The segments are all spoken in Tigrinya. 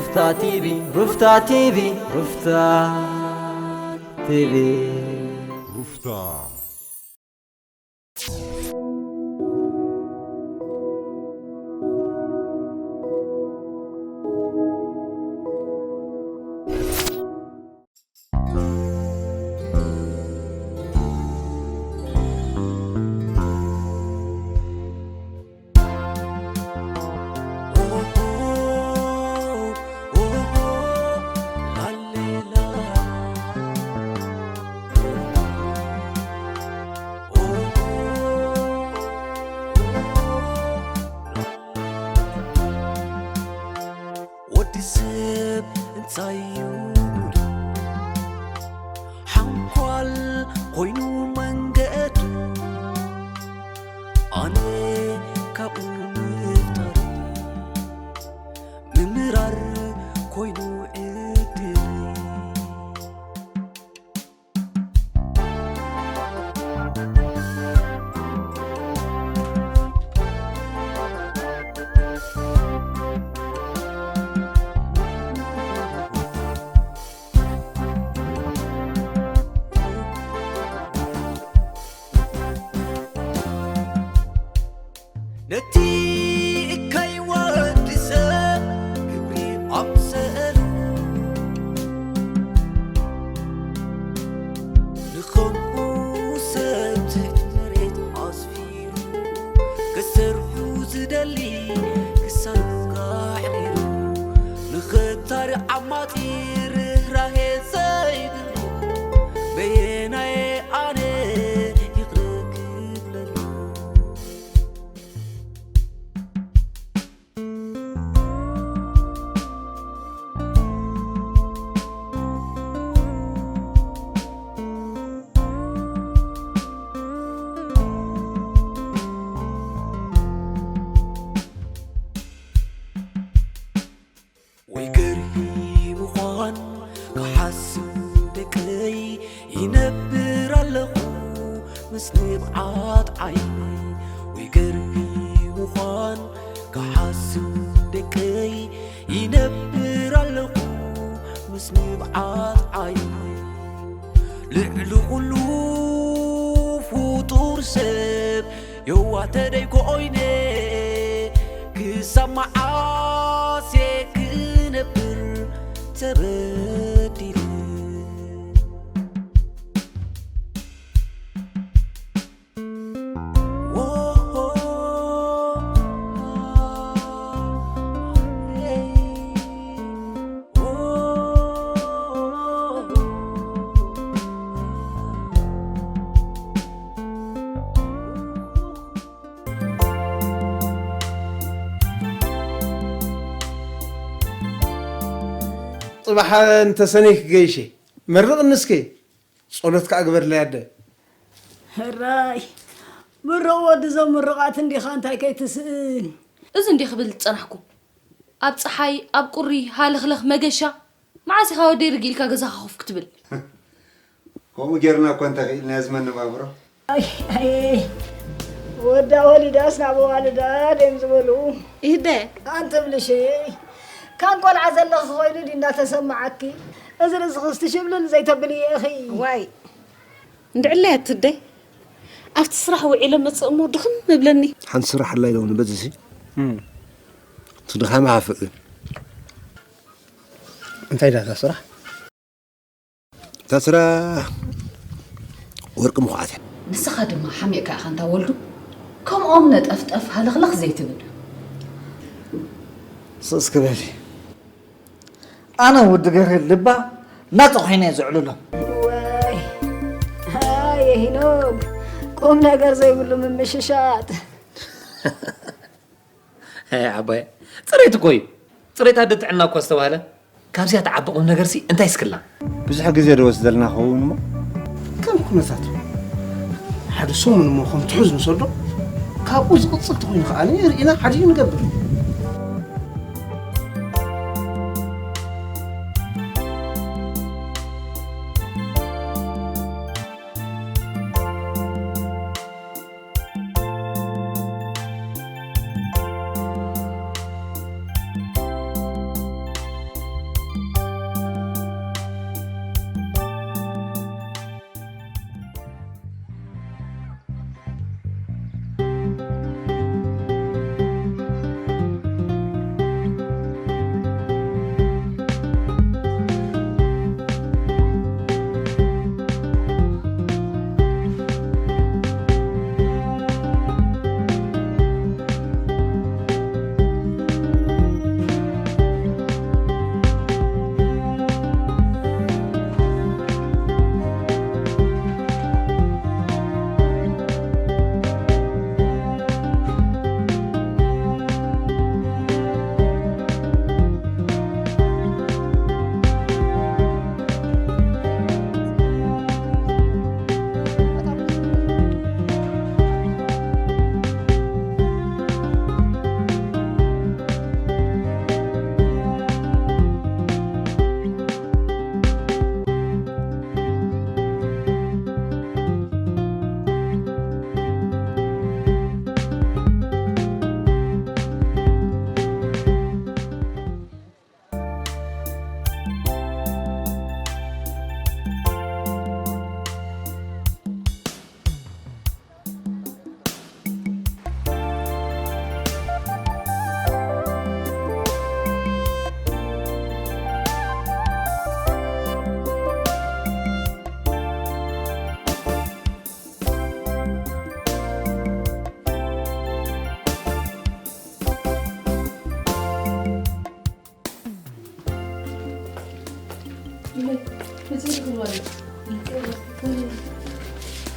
ሩፍታ ቲቪ፣ ሩፍታ ቲቪ፣ ሩፍታ ቲቪ። ሩፍታ። ወዲ ሰብ እንታይ እዩ ጉዱ? ሓንኳል ኮይኑ መንገዱ፣ ኣነ ካብኡ ምፍጣር ምምራር ኮይኑ ዕድል። ነቲ እካይ ወዲ ሰብ ክብሪ ኣምሰሉ፣ ንኸምኡ ሰብ ትሕቲ መሬት ኣስፊሩ፣ ክሰርሑ ዝደሊ ክሳዱ ኣሕሪሩ፣ ንኽታሪ ዓማጺ ርህራሄ ዘይብሉ፣ በየናየ ኣነ ይቕረ ክብለሉ? ወይ ገርሂ ምዃን ክሓስብ ደቀይ ይነብር ኣለኹ ምስ ንብዓት ዓይነይ። ወይ ገርሂ ምዃን ክሓስብ ደቀይ ይነብር ኣለኹ ምስ ንብዓት ዓይነይ። ልዕሊ ኩሉ ፍጡር ሰብ የዋተደይ ኮይነ ክሳብ መዓስ እየ ክነብር ተበዲለ? ጽባሕ እንተሰነይ ክገይሽ እየ። መርቕኒ እስከ። ጸሎት ከኣ ግበርለይ ኣደ። ሕራይ፣ ምሩቕ ወዲ እዞም ምሩቓት እንዲኻ እንታይ ከይትስእን። እዚ እንዲ ክብል ዝጸናሕኩ። ኣብ ጸሓይ፣ ኣብ ቁሪ፣ ሃለኽለኽ፣ መገሻ፣ መዓስ ኢኻ ወደይ ርግ ኢልካ ገዛኻ ኮፍ ክትብል? ከምኡ ጌርና እኮ እንተኽኢልና እዚ መነባብሮ። ኣይ፣ ኣይ፣ ወዳ ወሊዳስ ናብ ኣዋልዳ ደም ዝበሉ። ይህደ። ኣንቲ ብልሽይ፣ ካን ቆልዓ ዘለኺ ኮይኑ ድዩ እንዳተሰማዓኪ? እዚ ርእስኽስ ትሽብልል ዘይተብልዮ ኢኺ። ዋይ፣ እንድዕለያ ትደይ። ኣብቲ ስራሕ ውዒለ መጽእ እሞ ድኽም እብለኒ። ሓንቲ ስራሕ ኣላ ኢሎም ንበዝሲ። እም። እቲ ድኻም ይሓፍእ እዩ። እንታይ ዳታ ስራሕ? እታ ስራሕ ወርቂ ምኹዓት እያ። ንስኻ ድማ ሓሚቕካ ኢኻ እንታ ወልዱ። ከምኦም ነጠፍጠፍ ሃለኽለኽ ዘይትብል። ስቕ እስኪ በሊ። ኣነ ወዲ ገርሂ ልባ ናጻ ኮይነ እየ ዘዕልሎ። ዋይ፣ ኣየ ሄኖክ፣ ቁም ነገር ዘይብሉ ምምሽሻጥ። ኣይ ዓባይ፣ ጽሬት እኮ እዩ። ጽሬት ኣደ ጥዕና እኮ ዝተባህለ። ካብዚኣ ትዓቢ ቁም ነገርሲ እንታይ እስክላ? ብዙሕ ግዜ ዶ ወስደልና ኸውን እሞ? ከም ኩነታቱ። ሓደ ሰሙን እሞ ከም ትሑዝ ንሰዶ፣ ካብኡ ዝቕጽል ተኾይኑ ከኣ ርኢና ሓዲኡ ንገብር።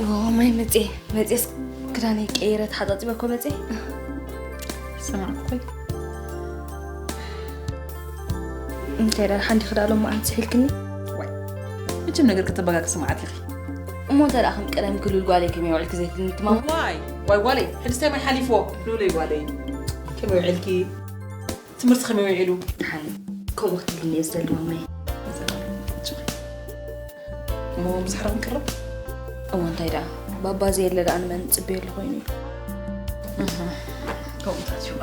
ኦ፣ ማይ መጽየ፣ መጽየስ ክዳነይ ቀይረ ተሓጻጺበ እኮ መጽየ። ስማዕ እኮይ። እንታይ ደኣ ሓንቲ ክዳሎ መዓልቲ ስሒልክኒ? ዋይ፣ መቸም ነገር ከተበጋግሲ መዓት ኢኺ። እሞ እንታይ ደኣ ከም ቀደም ክልል ጓለይ ከመይ ውዕልኪ ዘይትልኒ ትማሊ? ዋይ፣ ዋይ ጓለይ፣ ሕጂ እንታይ ማይ ሓሊፍዎ? ሉለይ ጓለይ፣ ከመይ ውዕልኪ? ትምህርቲ ከመይ ውዒሉ? ደሓን፣ ከምኡ ክትብልኒ እየ ዝደሊ ማማይ። እሞ ምሳሕ ዶ ክንቅርብ? እሞ እንታይ ደኣ፣ ባባ ዘየለ ደኣ ንመን ንጽበየሉ ኮይኑ እዩ? እህ፣ ከምኡታት እዩ።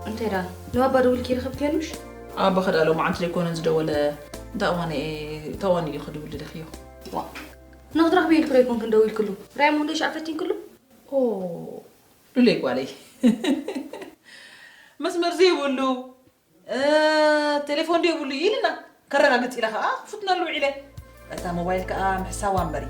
እንታይ ደኣ ንባባ ደዊልኪ ረኸብክዮ ምሽ? ኣባ ኸዳ ሎማዓንቲ ዘይኮነን ዝደወለ፣ እንታይ እዋን እየ፣ እንታይ እዋን እዩ ክድውል ደኺዮ? ዋ፣ ንኽትረኽቢ ኢልኩ ዶ ኣይኮንክን ደዊልክሉ? ራይሞንዶ ሻዕ ፈቲንክሉ? ኦ፣ ሉለይ ጓለይ። መስመር ዘይብሉ፣ እ፣ ቴሌፎን ዘይብሉ ኢልና ከረጋግጽ ኢለ ከኣ ክፍትነሉ ውዒለ። እታ ሞባይል ከኣ ምሕሳዋ እምበሪ።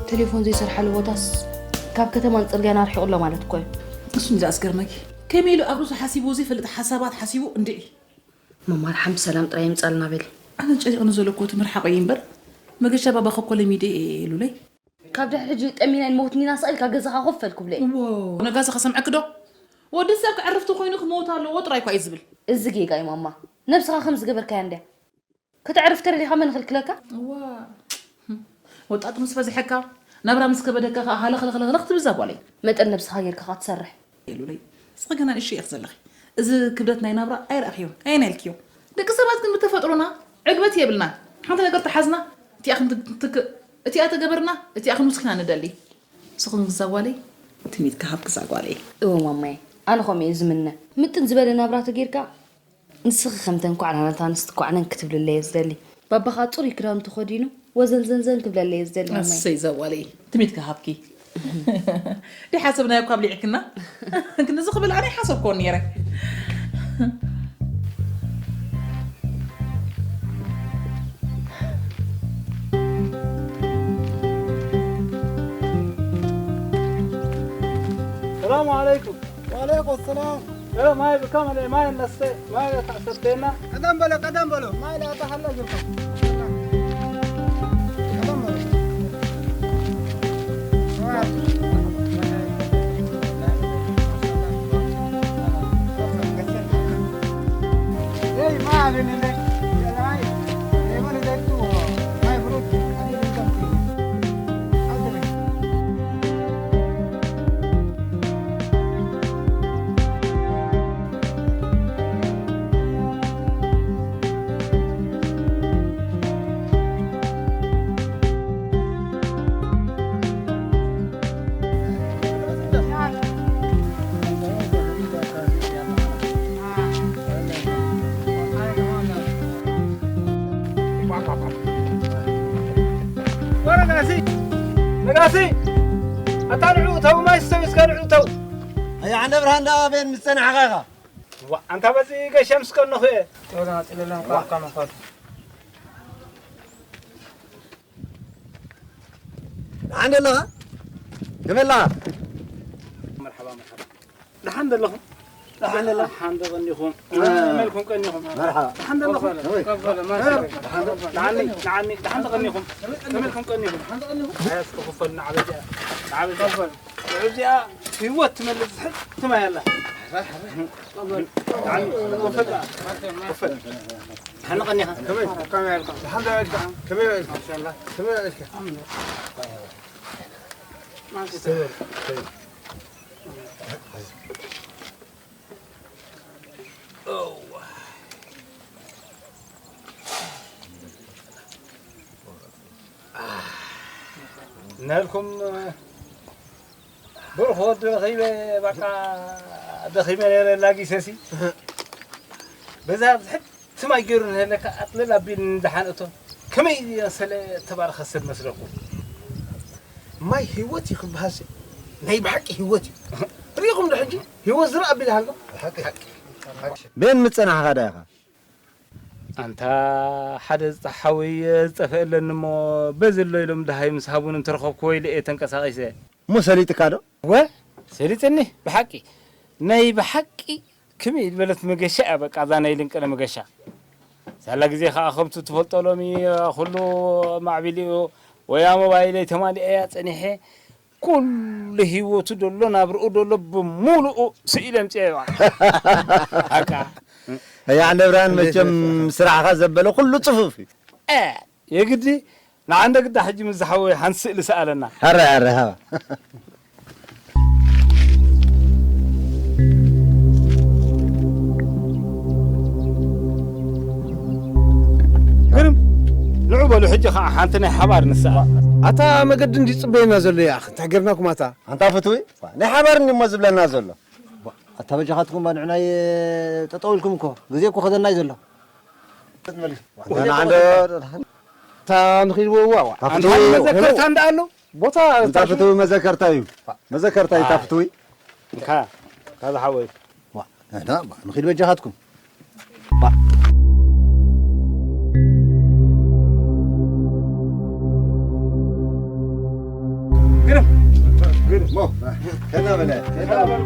ቴሌፎን ዘይሰርሓሉ ቦታስ ካብ ከተማን ጽርግያን ኣርሒቑ ኣሎ ማለት እኮ እዩ። እሱ እንጃ ኣስገርመኪ። ከመይ ኢሉ ኣብ ርእሱ ሓሲቡ ዘይፈልጥ ሓሳባት ሓሲቡ እንድዒ። መማር ሓም ሰላም ጥራይ ይምጻልና በሊ። ኣነ ጨኒቕኒ ዘሎ እኮ እቲ ምርሓቕ እዩ እምበር፣ መገሻ ባባ ከኮለ ሚደ እየ ሉለይ። ካብ ድሕሪ ሕጂ ጠሚና ንመውት ኒና ስቕ ኢልካ ገዛኻ ኮፍ በል ክብሎ እየ። እዎ፣ ነጋሲ ከሰምዐኪ ዶ? ወዲ ሰብ ከዕርፍቲ ኮይኑ ክመውት ኣለዎ ጥራይ እኳ እዩ ዝብል። እዚ ጌጋ እዩ ማማ። ነብስኻ ከም ዝገበርካያ እንድያ። ከተዕርፍ ተደሊኻ መን ይኽልክለካ? እዋ። ወጣጥ ምስ በዝሐካ፣ ናብራ ምስ ከበደካ ከኣ ሃለኽለኽለኽ ትብል እዛ ጓለይ። መጠን ነብስኻ ጌርካ ከኣ ትሰርሕ። የሉለይ። እስኺ ገና ንእሽቶ ኢኺ ዘለኺ። እዚ ክብደት ናይ ናብራ ኣይረኣኽዮን፣ ኣየናይ ኢልክዮ? ደቂ ሰባት ግን ብተፈጥሮና ዕግበት የብልና። ሓንቲ ነገር ተሓዝና፣ እቲኣ ክንትክእ፣ እቲኣ ተገበርና፣ እቲኣ ክንውስኽ ኢና ንደሊ። ንስኽን ግዛ ጓለይ፣ ትምኒት ክሃብ ግዛ ጓለይ። እወ ማማየ፣ ኣነ ከምኡ እየ ዝምነ። ምጥን ዝበለ ናብራ ተጌርካ፣ ንስኺ ከምተን ኳዕናናት ኣንስቲ ኳዕነን ክትብልለይ እየ ዝደሊ። ባባ ኸኣ ጽሩይ ክዳኑ ተኸዲኑ ወዘንዘንዘን ክብለለይ እየ ዝደሊ ማማይ። ኣሰይ ዘዋለይ፣ ትሚት ክሃብኪ። ዲሓሰብናዮ እኳ ኣብሊዕክና። ክንዚ ክብል ኣነ ሓሰብኮ ነይረ። ሰላም ዓለይኩም። ወዓለይኩም ሰላም። እ፣ ማይ ብከመይ ማይ ነስተ፣ ማይ ተሰተና። ቀደም በሎ፣ ቀደም በሎ። ማይ ላታ ሃላ ጅርካ። ቀደም በሎ። ወረ ነጋሲ፣ ነጋሲ፣ ኣታ ንዑ ተው፣ ማይ ስተው፣ እስከ ንዑ ተው። ኣያ ዓንደ ብርሃን ደኣ ኣበየን ምስ ጸናሕኻ ኢኻ? ዋ፣ ኣንታ በዚ ገሸም ስከ ነኹ እየ። ተወላ ጽለሎም ዋ። ካብ ካብ መኸዱ። ደሓን ደለኻ? ከመይ ኣለኻ? መርሓባ፣ መርሓባ። ደሓን ደለኹም? ደሓን ደለኹም? ደሓን ዶ ቀኒኹም? እ። መልኩም ቀኒኹም? መርሓባ። ደሓን ደለኹም? ከፈለ፣ ከፈለ፣ ማሰ። ደሓን ዶ? ንዓኒ፣ ንዓኒ፣ ደሓን ዶ ቀኒኹም? መልኩም ቀኒኹም? ኣያስ ክኽፈል ንዓበዚኣ፣ ንዓበዚኣ። ከፈለ። ንዕብዚኣ ህይወት ትመልእ ዝሕል ትማይ ኣላ። ንዓኒ፣ ክኽፈል፣ ክኽፈል። ኣነ ቀኒኻ። ከመይ፣ ከመይ ኣልካ? ደሓን ዶ ኣልካ? ከመይ ኣልካ? ማሻላ። ከመይ ኣልካ? ማሻላ። እናልኩም ብሩኽ ወዲ ረኺበ፣ በቃ ደኺመ ነይረ ላጊሰሲ። በዛ ብትሕቲ ማይ ገይሩ ንህለካ ኣጥልል ኣቢሉ ንደሓን እቶ። ከመይ ዝመሰለ ተባረኸ ሰብ መስለኩም? ማይ ህይወት እዩ ክበሃልሲ፣ ናይ ብሓቂ ህይወት እዩ። ርኢኹም ዶ ሕጂ ህይወት ዝረኣ ኣቢሉ ሃልኩም? ሓቂ። ቤን ምጸናሕኻ ዳ ኢኻ? ኣንታ ሓደ ዝጠሓዊ ዝጠፍአለኒ እሞ በዚ ኣሎ ኢሎም ደሃይ ምስ ሃቡን እንተረኸብኩዎ ኢለ እየ ተንቀሳቒሰ። እሞ ሰሊጥካ ዶ? ወ ሰሊጥኒ ብሓቂ። ናይ ብሓቂ ከመይ ዝበለት መገሻ እያ በቃ እዛ ናይ ልንቅነ መገሻ። ሳላ ግዜ ከዓ ከምቱ ትፈልጦ ሎሚ ኩሉ ማዕቢሉ እዩ። ወያ ሞባይለይ ተማሊአ እያ ጸኒሐ። ኩሉ ህይወቱ ደሎ ናብርኡ ደሎ ብምሉኡ ስኢለ ኣምፅአ እያ። ኣካ እያ ዓንደ ብርሃን መቸም ስራሕኻ ዘበለ ኩሉ ፅፉፍ እዩ። እ፣ የግዲ ንዓንደ ግዳ ሕጂ ምስ ዝሓወይ ሓንቲ ስእሊ ሰኣለና። ኣረ ኣረ ሃባ። ግርም ንዑ በሉ ሕጂ ከዓ ሓንቲ ናይ ሓባር ንስኣ። ኣታ መገዲ እንዲ ጽበየና ዘሎ ይኣኽ እንታይ ገርናኩም ኣታ? ኣንታ ፍትዊ ናይ ሓባር እንዲ እሞ ዝብለና ዘሎ። ኣታ በጃኻትኩም ባ ንዑናይ ጠጠው ኢልኩም እኮ ግዜ እኮ ከደናይ ዘሎ። ኣታ ንኺድ ወዋ ዋ። ኣንታ መዘከርታ እንዳ ኣሎ። ቦታ ኣንታ ፍትዊ መዘከርታ እዩ። መዘከርታ እዩ ኣንታ ፍትዊ። እንካ፣ እንካ ዝሓወይ። ዋ፣ ንሕና፣ ባ፣ ንኺድ በጃኻትኩም። ባ። ግርም፣ ግርም። ሞ፣ ከና በለ፣ ከና በለ።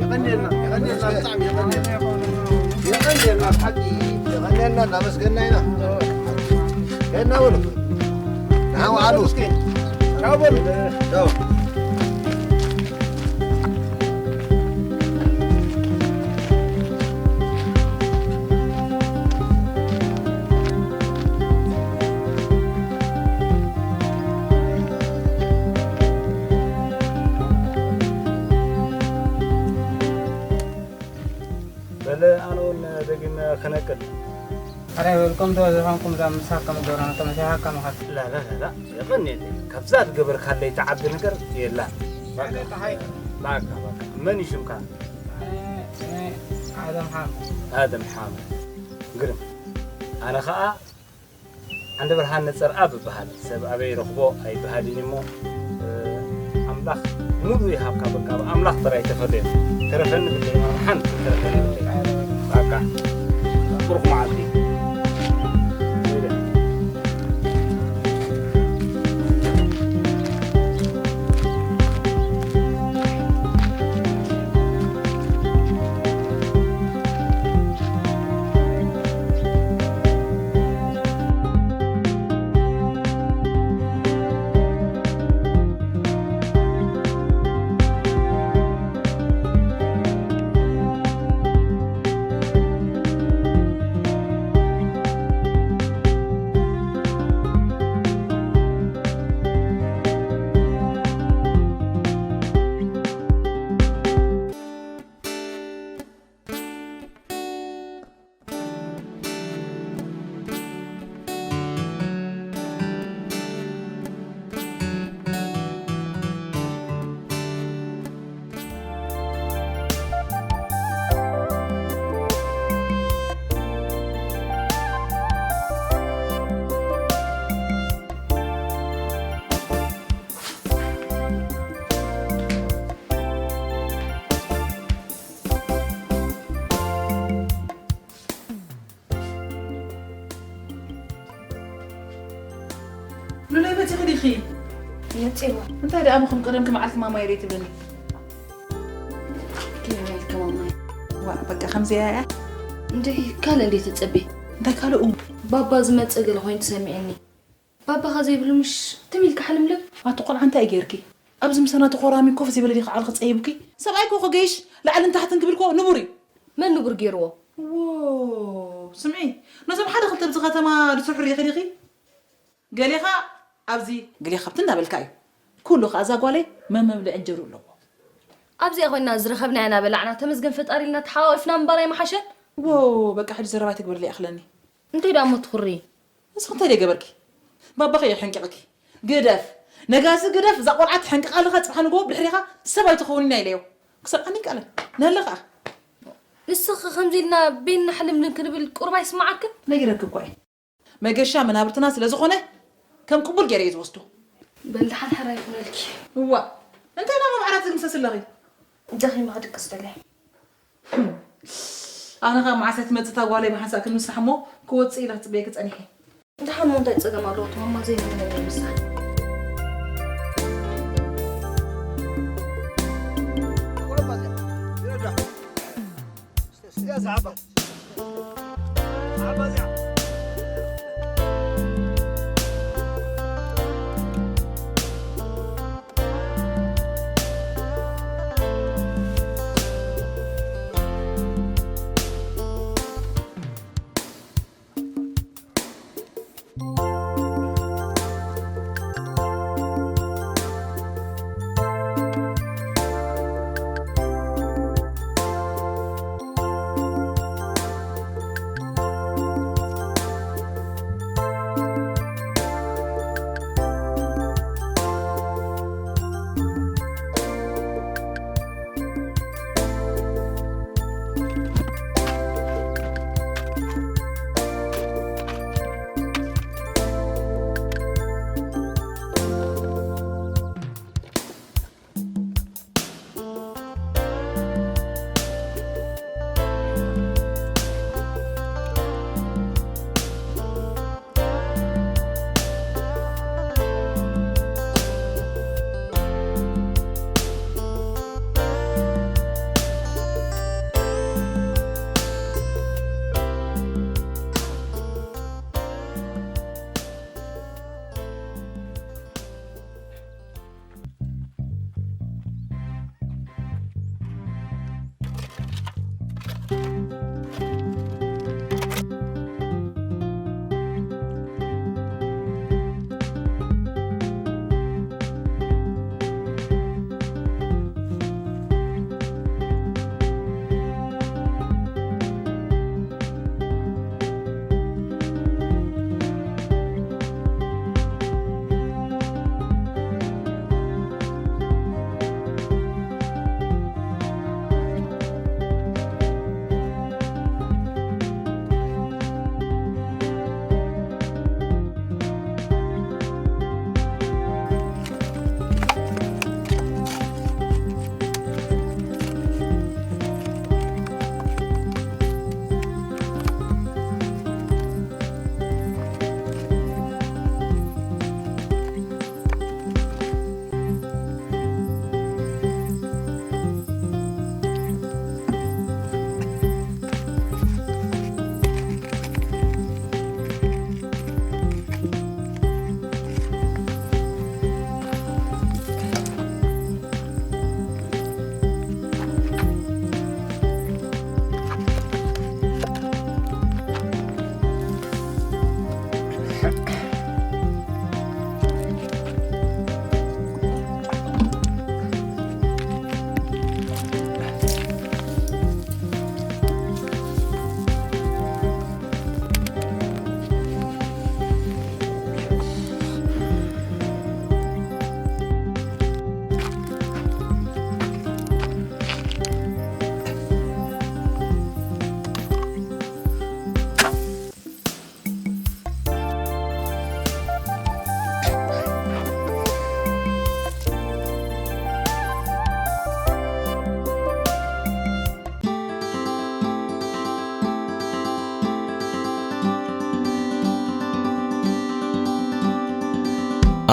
የቐንየልና፣ የቐንየልና፣ ብጣዕሚ የቐንየልና። የቐንየልና፣ ብሓቂ የቐንየልና፣ እናመስገንና ኢና። ከና በሉ። ደሓን ወዓሉ። ቻው በሉ። ቻው። በለ ኣነ እውን ደጊመ ክነቅል። ኣረ ወልቆም ተወዚሖም ከምዛ ምሳካ መጎራና ተመሲሓካ ምኻድ። ላላላላ የቐንየለይ ካብዛ ዝገበርካለይ ተዓቢ ነገር የላን። ባካ ባካ መን እዩ ሽምካ? ኣነ ስመይ ኣደም ሓመ። ኣደም ሓመ። ግርም ኣነ ኸኣ ዓንደ ብርሃን ነጸርኣብ እበሃል። ሰብ ኣበይ ረኽቦ ኣይበሃልን እሞ ኣምላኽ ሙሉ ይሃብካ። በቃ ብኣምላኽ ጥራይ ተፈትዮ። ተረፈኒ ብለይ ሓንቲ ተረፈኒ ብለይ። በቃ ብሩኽ መዓልቲ። ሉላይ መጺኺ ዲኺ? መጺእዋ። እንታይ ደኣ ብኹም ቀደምኪ መዓልቲ ማማይ ርኢትብለኒ? ከመይ ኢልኪ ማማይ? ዋእ፣ በቃ ከምዚኣ እያ። እንድዒ፣ ካልእ እንድዒ ትጽቢ? እንታይ ካልእ እሙ? ባባ ዝመጽእ ገለ ኮይኑ ተሰሚዕኒ። ባባኻ ዘይብሉ ምሽ ትም ኢልካ ሕልምልም? ኣቲ ቆልዓ እንታይ እዩ ጌርኪ? ኣብዚ ምሳና ተኾራሚ ኮፍ ዘይበለ ዲኻ ዓርኺ ጸይብኪ? ሰብኣይ እኮ ክገይሽ ላዕልን ታሕትን ክብል እኮ ንቡር እዩ። መን ንቡር ገይርዎ? ስምዒ፣ ነዞም ሓደ ክልተ ኣብዚ ከተማ ዝስርሑ ሪኺ ሪኺ፣ ገሌኻ ኣብዚ ገሌ ካብቲ እንዳበልካ እዩ። ኩሉ ከኣ እዛ ጓለይ መመብልዒ እንጀሩ ኣለዎ። ኣብዚኣ ኮይና ዝረኸብናያ እናበላዕና ተመስገን ፈጣሪ ኢልና ተሓቋቒፍና ምንባር ኣይምሓሸን? ዎ፣ በቃ ሕጂ ዘረባ ትግበርለይ ይኣኽለኒ። እንታይ ደኣ እሞ ትኹሪ? ንስኺ እንታይ ደኣ ገበርኪ? ባባኺ እዩ ሕንቂቕኪ። ግደፍ። ነጋሲ ግደፍ፣ እዛ ቆልዓ ትሕንቅቕ ኣለኻ፣ ጽባሕ ንግሆ ብድሕሪኻ ሰብ ኣይትኸውን ኢና ኢለዮ። ክሰምዓኒ ይከኣለን። ነለ ኸኣ። ንስኺ ከምዚ ኢልና ቤንና ሕልምልም ክንብል ቁሩብ ኣይስምዓክን? ነጊረኪ እኮ እየ። መገሻ መናብርትና ስለ ዝኾነ ከም ቅቡል ገይረ እየ ዝወስዶ። በል ደሓን ሕራይ ይኹነልኪ። እዋ፣ እንታይ ናብ መብዓራት ዝምሰስ ኣለኺ? ደኺመ ክድቅስ ደልየ። ኣነ ኸኣ መዓስ እያ ትመጽእ እታ ጓለይ ብሓንሳእ ክንምሳሕ እሞ ክወጽእ ኢለ ክጽበየኪ ጸኒሐ። ደሓን እሞ እንታይ ጸገም ኣለዎ? እቲ ማማ ዘይብሉ ነገር ይምሳሕ።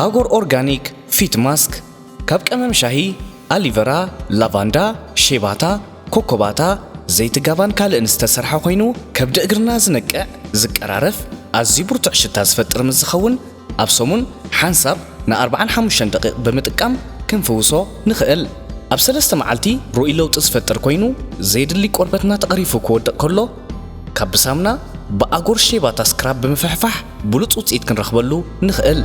ኣጎር ኦርጋኒክ ፊት ማስክ ካብ ቀመም ሻሂ፣ ኣሊቨራ፣ ላቫንዳ፣ ሼባታ፣ ኮኮባታ፣ ዘይቲ ጋባን ካልእን ዝተሰርሐ ኮይኑ ከብዲ እግርና ዝነቅዕ፣ ዝቀራረፍ፣ ኣዝዩ ብርቱዕ ሽታ ዝፈጥር ምስ ዝኸውን ኣብ ሰሙን ሓንሳብ ንኣርብዓን ሓሙሽተን ደቂቕ ብምጥቃም ክንፍውሶ ንኽእል። ኣብ ሰለስተ መዓልቲ ርኡይ ለውጢ ዝፈጥር ኮይኑ፣ ዘየድሊ ቆርበትና ተቐሪፉ ክወድቕ ከሎ ካብ ብሳሙና ብኣጎር ሼባታ ስክራብ ብምፍሕፋሕ ብሉጽ ውጽኢት ክንረኽበሉ ንኽእል።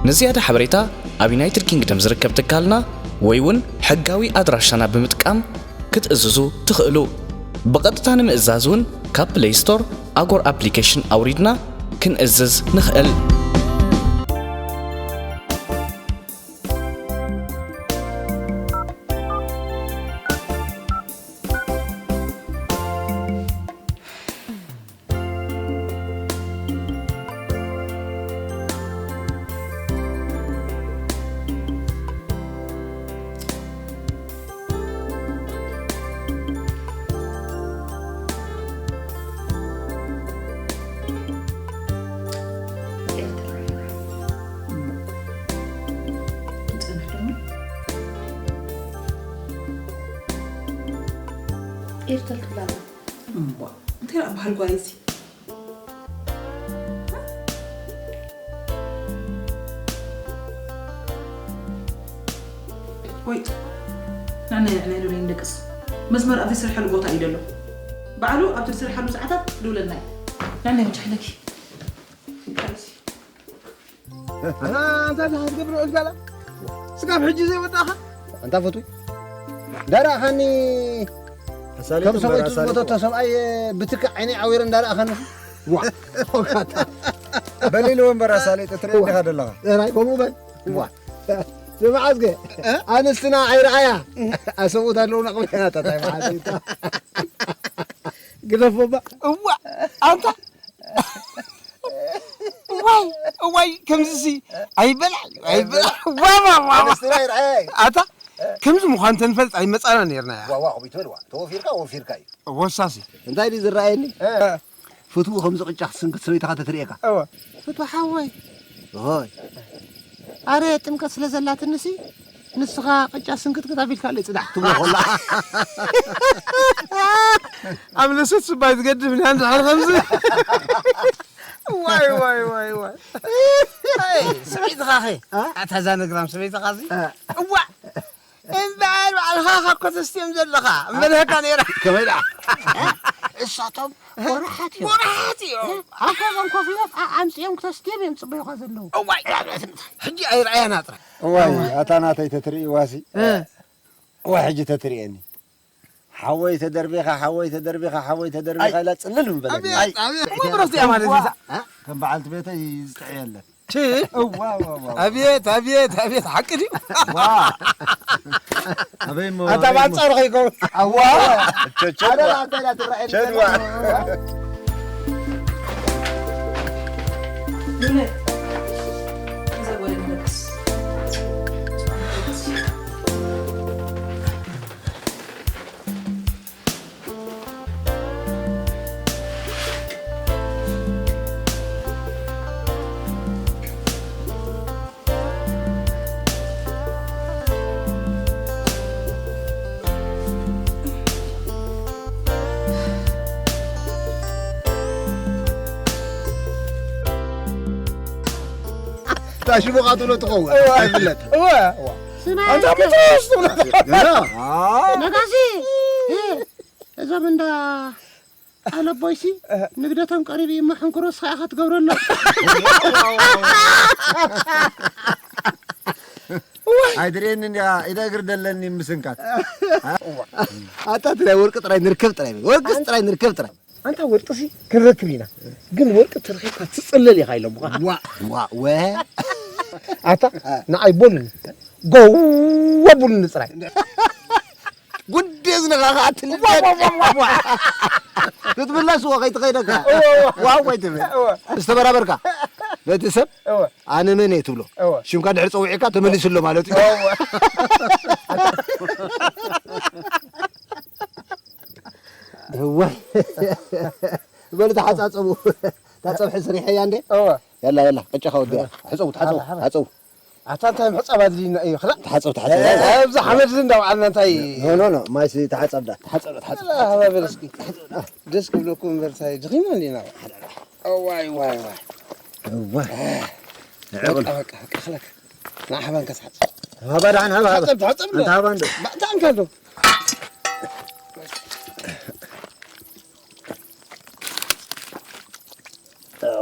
ንዝያዳ ሓበሬታ ኣብ ዩናይትድ ኪንግደም ዝርከብ ትካልና ወይ እውን ሕጋዊ ኣድራሻና ብምጥቃም ክትእዝዙ ትኽእሉ። ብቐጥታ ንምእዛዝ እውን ካብ ፕለይ ስቶር ኣጎር ኣፕሊኬሽን ኣውሪድና ክንእዝዝ ንኽእል። ኤርትራ ትብላላ። እምቧ። እንታይ ደኣ በሃል ጓል እዚ? ወይ፣ ናናይ ንዕናይ ዶ ነይንደቅስ? መስመር ኣብ ዘይስርሐሉ ቦታ እዩ ዘሎ። ባዕሉ ኣብቲ ዝስርሐሉ ሰዓታት ድውለልና እዩ። ናናይ ወጫሕለኪ። ኣንታ እንታይ ትገብር ልዑል ጋላ? ስጋብ ሕጂ ዘይወዳእኻ? ኣንታ ፈትዊ። እንዳረኣኻኒ ኣሳሊጡ ከም ሰበይቱ እምበር ኣሳሊጡ። ዝሞተቶ ሰብኣይ ብትኪ ዓይነይ ዓዊረ እንዳረኣኻኒ። ዋ። በሊልዎ እምበር ኣሳሊጡ ትርኢ ዲኻ ዘለኻ? ራይ ከምኡ በል። ዋ። ስማዕ እስከ፣ ኣንስትና ኣይረኣያ። ኣሰብኡት ኣለውና፣ ቅበያናታ፣ ታይ መዓት እዩ። ግደፎ እባ። እዋ፣ ኣንታ። እዋይ፣ እዋይ፣ ከምዚሲ ኣይበላዕ፣ ኣይበላዕ። ዋ፣ ዋ፣ ዋ፣ ዋ። ኣንስትና ኣይረኣያ። ኣታ፣ ከምዚ ምዃኑ ተንፈልጥ ኣይመጻና ነይርና እያ። ዋ፣ ዋ፣ ከመይ ትበል፣ ዋ። ተወፊርካ፣ ወፊርካ እዩ። ወሳሲ። እንታይ ድዩ ዝረኣየኒ? እ። ፍትዉ ከምዚ ቅጫ ክትስንክት ሰበይትኻ ተትርእየካ። እወ። ፍትዉ ሓወይ። ሆይ። ኣረ ጥምቀት ስለ ዘላትንሲ ንስኻ ቅጫ ስንክትክት ኣቢልካለይ ጽዳሕ ትብሎ ከላ። ኣብ ልስት ስባይ ትገድፍኒ፣ ኣንድ ሓር ከምዚ። ዋይ፣ ዋይ፣ ዋይ፣ ዋይ። ኣይ፣ ሰበይትኻ ኸ? እ? ኣታ እዛ ነግራም ሰበይትኻ እዚ? እ። እዋ። እምበኣር ባዕልኻ ካብ ከተስትዮም ዘለኻ፣ እምበልሃካ ነይራ። ከመይ ደኣ? እሳቶም ጎራሓት እዮም። ጎራሓት እዮም። ኣብ ገዛም ኮፍ ኢሎም ኣ-፣ ኣምጺኦም ክተስትዮም እዮም ጽበዩኻ ዘለዉ። እዋይ፣ ሕጂ ኣይረኣያና ጥራይ። እዋይ፣ ኣታ ናተይ ተትርእይዋሲ። እ። እዋይ፣ ሕጂ ተትርእየኒ። ሓወይ ተደርቢኻ፣ ሓወይ ተደርቢኻ፣ ሓወይ ተደርቢኻ ኣይ። ኢላ ጽልል ምበለኒ። ኣብየት፣ ኣብየት። እዋ፣ ብረስቲ እያ ማለት እዛ። እ? ከም በዓልቲ ቤተይ ዝጥዕየለን። ቺ? እዋ፣ እዋ፣ እዋ፣ እዋ። ኣብየት፣ ኣብየት፣ ኣብየት፣ ሓቂ ድዩ? ዋ። ኣበይ እሞ፣ ኣታ ኣበይ እሞ? ባንጻሩ ከይከውን። ኣዋ። ቸ-፣ ቸድዋ። ኣደራ፣ ኣንተ ኢና ትረኣየኒ ቸድዋ። ዘለና። ሉለ፣ እዛ ጓል የምለክስ። ታሽሙ ቃትሎ ትኸውን። እወ። ኣይፍለጥ። እወ። እወ። ስማይ ኣንታ እስከ። ምትስ ትብሎ። ገና። ነጋሲ። እ፣ እዞም እንዳ ኣለቦይሲ ንግደቶም ቀሪቡ እዩ፣ እሞ ሕንኩሮ እስኻ ኢኻ ትገብረሎም። ኣይድሬን እንዲያ ኢዳ እግር ደለኒ ምስንካት። ኣታ ትራይ ወርቂ ጥራይ ንርከብ ጥራይ፣ ወርቅስ ጥራይ ንርከብ ጥራይ። ኣንታ ወርቅሲ ክንረክብ ኢና፣ ግን ወርቂ ተረኺብካ ትጽለል ኢኻ ኢሎምኻ። ዋ፣ ዋ፣ ወ። ኣታ ንዓይ በሉኒ፣ ጎወ በሉኒ ጥራይ። ጉድ እዝንኻ ኸኣ ትልደድ። ዋ፣ ዋ፣ ዋ፣ ዋ። ክትምለስ እዎ ከይትኸይደካ። እዎ፣ እዎ። ዋው ከይትብል። እዎ። ዝተበራበርካ ነቲ ሰብ እዎ። ኣነ መን እየ ትብሎ። እዎ። ሽምካ ድሕሪ ጸዊዕካ ተመሊሱ ኣሎ ማለት እዩ። እዎ። እዋይ። በሉ ተሓጻጸቡ። እታ ጸብሒ ስሪሐያ እንዴ? እወ። የላ፣ የላ፣ ቅጫኻ ወዲኣ። ሕጸቡ፣ ተሓጸቡ፣ ሓባ፣ ሓባ። ሓጸቡ። ኣታ እንታይ ምሕጻብ ኣድልዩና እዩ፣ ክላ? ተሓጸቡ፣ ተሓጸቡ። ኣብዚ ሓመድ እዚ እንዳውዓልና እንታይ? ኖ፣ ኖ፣ ኖ፣ ማይሲ ተሓጸብ ዳ። ተሓጸብ ዳ፣ ተሓጸብ። የላ፣ ሃባ በል እስኪ። ደስ ክብለኩም እምበር፣ እንታይ ድኺምና እንዲና? እዋይ፣ ዋይ፣ ዋይ። እዋ። በቃ፣ በቃ፣ በቃ፣ ክላክ። ንዓ ሓባን ከስሓት። ሃባ ደሓን፣ ሃባ፣ ሃባ። ሓጸብ፣ ሓጸብ። ኣንታ ሃባ እንዶ። ባዕታ እንካ እንዶ።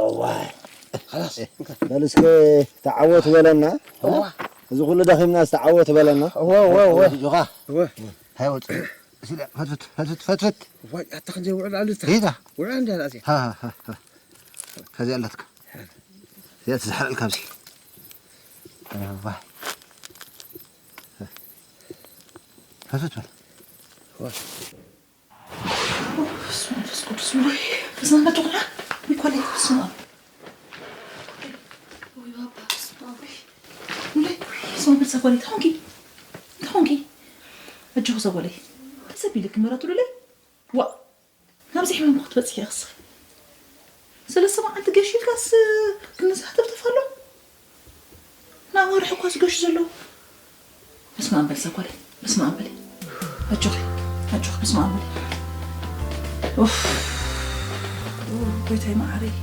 እዋይ። ኸላስ፣ እንካ። በል እስከ ተዓወት በለና። እዋ። እዚ ኩሉ ደኺምና ዝተዓወት በለና። እዋ፣ እዋ፣ እዋ። ጆኻ። እዋ። ሃይ ወጽእ። እስለ፣ ፈትፍት፣ ፈትፍት፣ ፈትፍት። ዋይ፣ ኣታ ክንደይ ውዕል ኣሉ እታ። ሂዳ። ውዕል እንዲ ኣላ እዚኣ። ሃ፣ ሃ፣ ሃ፣ ሃ። ከዚኣ ኣላትካ። እዚኣ ትዝሓለልካ ኣብዚ። እዋ። ፈትፍት በል። እዋ። በስመ አብ መንፈስ ቅዱስ ወይ፣ በስመ አብ ቶኽላ፣ ወይ ኮለይ፣ በስመ አብ። ወይ ባባ፣ በስመ አብ፣ ወይ። ሉለይ፣ በስመ አብ፣ በል፣ ሰጎለይ፣ እንታይ ኾንኪ? እንታይ ኾንኪ? ኣጆኺ፣ ሰጎለይ። ሰብ ኢልክ ምረቱ፣ ሉለይ። ዋ፣ ናብዚ ሕማም ክትበጽሒ ኢኺ፣ እስኺ። ሰለስተ መዓልቲ ገሽ ኢልካስ፣ ክንሳ ተፍተፍ ኣሎ? ናብ ወርሒ እኳ ዝገሹ ዘለዉ። በስመ ኣብ በል ሰኮለይ፣ በስመ ኣብ በል። ኣጆኺ፣ ኣጆኺ፣ በስመ ኣብ በል። ኡፍ፣ ኡፍ፣ ጎይታይ መዓረይ።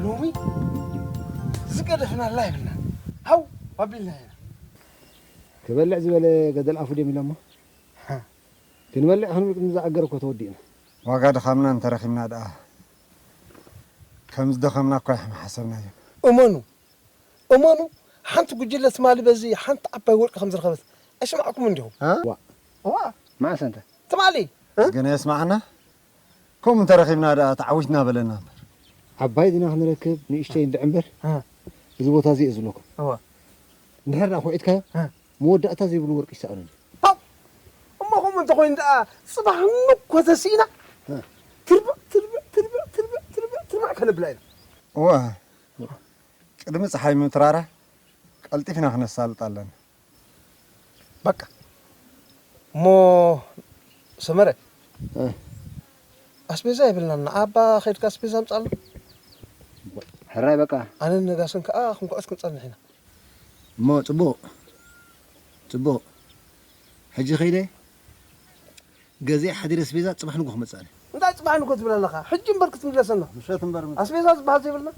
ሎሚ ዝገደፍናላ የብልና። ሃው ኣቢልና ኢና። ክበልዕ ዝበለ ገደል ኣፉ ድዮም ኢሎሞ? ሃ። ክንበልዕ ክንብል ቅድሚ ዝኣገር እኮ ተወዲእና። ዋጋ ድኻምና እንተረኺብና ደኣ ከም ዝደኸምና እኳ ኢሕና ሓሰብናዮ። እመኑ፣ እመኑ፣ ሓንቲ ጉጅለ ትማሊ በዚ ሓንቲ ዓባይ ወርቂ ከም ዝረኸበት ኣይሰማዕኩምን ዲኹም? ዋ። ዋ። መዓስ እንተ? ትማሊ። እ? ግን የስማዕና። ከምኡ እንተረኺብና ደኣ ተዓዊትና በለና እምበር። ዓባይ ዲና ክንረክብ ንእሽተይ እንድዒ እምበር፣ እ። እዚ ቦታ እዚ እየ ዝብለኩም። እወ። እንድሕር ደኣ ኩዒትካዮ፣ እ። መወዳእታ ዘይብሉ ወርቂ ይሰኣነሉ። ሃው! እሞ ከምኡ እንተኾይኑ ደኣ ጽባሕ ንኮ ተሲእና፣ እ። ትርብዕ፣ ትርብዕ፣ ትርብዕ፣ ትርብዕ፣ ትርብዕ፣ ትርብዕ ከነብላ ኢና። እወ። ቅድሚ ጸሓይ ምትራራ ቀልጢፍና ክነሳልጥ ኣለና። በቃ። እሞ ሰመረ፣ እ። ኣስቤዛ የብልናን። ንኣባ ኸይድካ ኣስቤዛ ኣምጻልና። ሕራይ በቃ። ኣነን ነጋስን ከኣ ክንኩዕት ክንጸንሕ ኢና። እሞ ጽቡቕ። ጽቡቕ። ሕጂ ኸይደ ገዚአ ሓዲረ ኣስቤዛ ጽባሕ ንግሆ ክመጽእ ኣነ። እንታይ ጽባሕ ንግሆ ትብል ኣለኻ? ሕጂ እምበር ክትምለሰና። ምሸት እምበር ምሸት። ኣስቤዛ ዝበሃል ዘይብልና።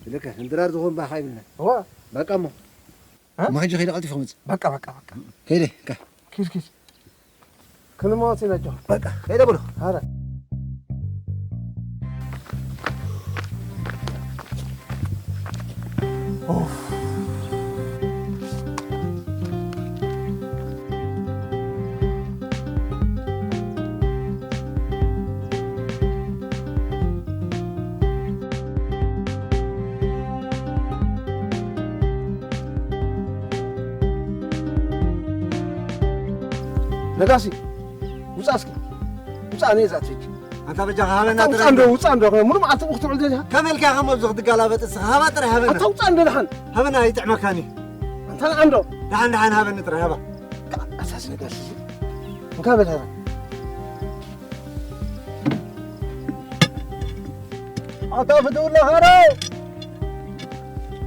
ኢለካ፣ ንድራር ዝኾን ባኻ ይብልና። እዋ። በቃ እሞ። እ? እሞ ሕጂ ከይደ ቀልጢፈ ክመጽእ። በቃ፣ በቃ፣ በቃ። ከይደ፣ ካ። ኪድ፣ ኪድ። ክንመወት ኢና ጆ። በቃ፣ ከይደ ብሎ። ኣረ። ኡፍ። ነጋሲ፣ ውጻእ እስኪ። ውጻእ፣ ኣነ እዛ ትሕጂ። ኣንታ በጃኻ ሃበና ኣታ ውጻእ ጥራይ። እንዶ፣ ውጻእ እንዶ፣ ሙሉ መዓልቲ እኹ ትውዕል ዘላ። ከመይ ኢልካ ከምኡ ኣብዚ ክትጋላበጥ እስኻ? ሃባ ጥራይ ሃበና። ኣታ ውጻእ እንዶ፣ ደሓን። ሃበና፣ ኣይጥዕመካን እዩ። ኣንታ እንዶ። ደሓን፣ ደሓን፣ ሃበኒ ጥራይ፣ ሃባ። ኣታ ነጋሲ፣ እንካ በል ሃባ። ኣታ ፍትውላ ኻረ።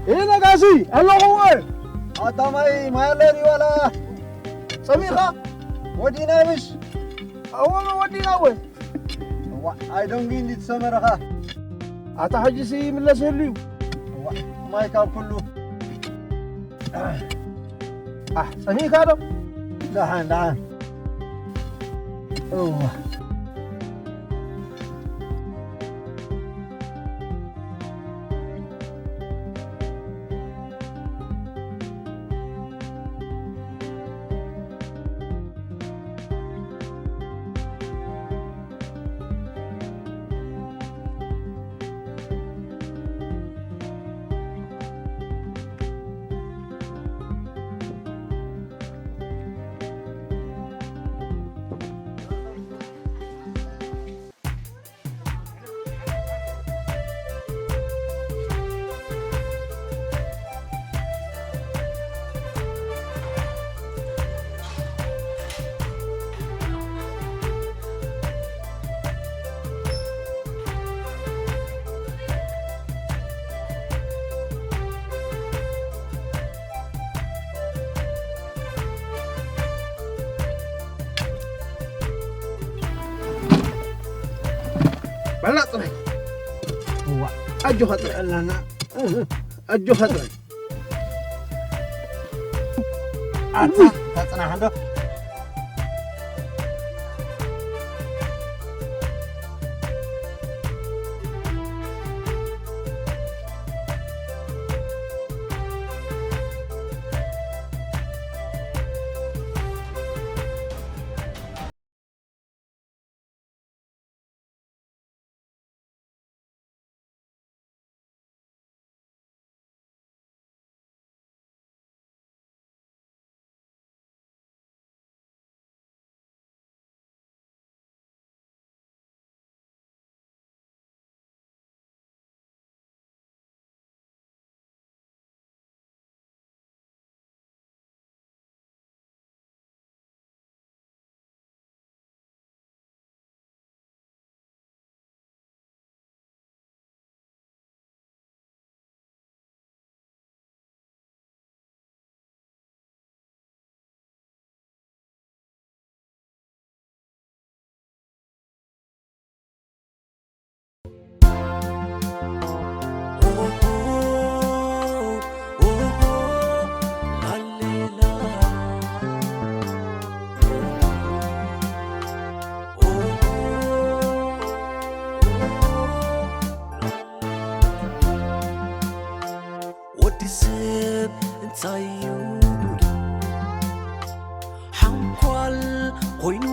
ይህ ነጋሲ፣ ኣለኹ ወይ? ኣታ ማይ፣ ማይ ኣሎ ድዩ ዋላ? ጸሚኻ? ወዲና ምሽ? እወ፣ ወዲና ወይ? እዋ፣ ኣይደንጉ እንዲ ትሰመረኻ። ኣታ ሕጂሲ ይምለስ ይህሉ እዩ። እዋ፣ ማይ ካብ ኩሉ። ኣሕ፣ ጸሚእካ ዶ? ደሓን፣ ደሓን። እዋ። በላ ጽናይ። እዋ፣ ኣጆኻ ጥራይ። ኣላና። ኣጆኻ ጥራይ። ኣታ፣ ኣታ ጽናሕ እንዶ። ወዲ ሰብ እንታይ እዩ ሓንኳል ኮይኑ